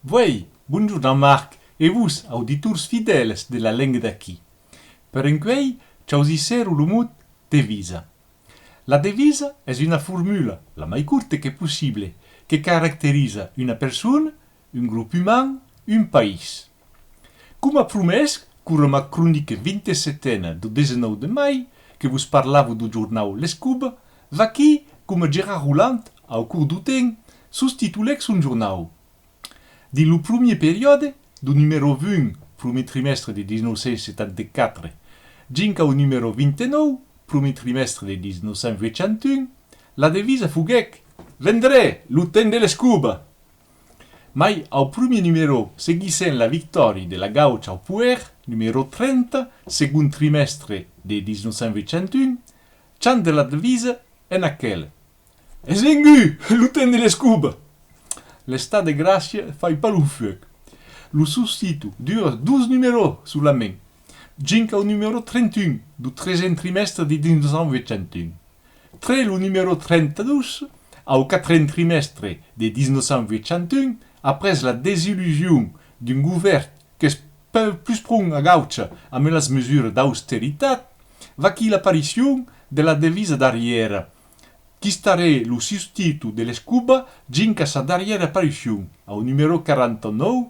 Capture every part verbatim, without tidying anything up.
Vuei, bonjorn Jean-Marc e vos, auditors fidèls de La Lenga d'Aquí. Per encuei, chausissèro lo mot devisa. La devisa es una formula, la mai corta que possible, que caracteriza una persona, un grop uman, un país. Coma promés, quora ma cronica vint-e-setena dau dètz-e-nòu de mai, que vos parlavo dau jornau L'Escoba, vaquí coma Gerard Roland, au cors dau temps, sostitolèc son jornau. Dins lo promier periòde, dau numèro vint, promier trimèstre de dètz-e-nòu cent setanta-quatre, jinc au numèro vint-e-nòu, promier trimèstre de dètz-e-nòu cent ochanta-un, la devisa foguèc: Vendrè, lo temps de l'escoba! Mai au promier numèro, seguissent la victòria de la gaucha au poèr, numèro trenta, segond trimèstre de dètz-e-nòu cent ochanta-un, chanja la devisa en aquel: Es vengut, lo temps de l'escoba! L'estat de gràcia fai pas long fuec. Lo sostito dura dos numèros solament, jinc au numèro trenta-un dau tresent trimèstre de dètz-e-nòu cent ochanta-un. Tre lo numèro trenta-dos, au quatrent trimèstre de dètz-e-nòu cent ochanta-un, après la desillusion d'un govèrn qu'es pe-, pus pron a gaucha amb las mesuras d'austeritat, vaquí l'aparicion de la devisa darrièra. Quistarè lo sostito de l'escoba jinc a sa darrièra aparicion, au numèro quaranta-nòu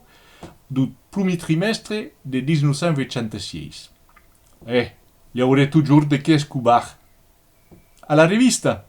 dau promier trimèstre de dètz-e-nòu cent ochanta-sièis. E i aurè totjorn de qué escobar. A la revista,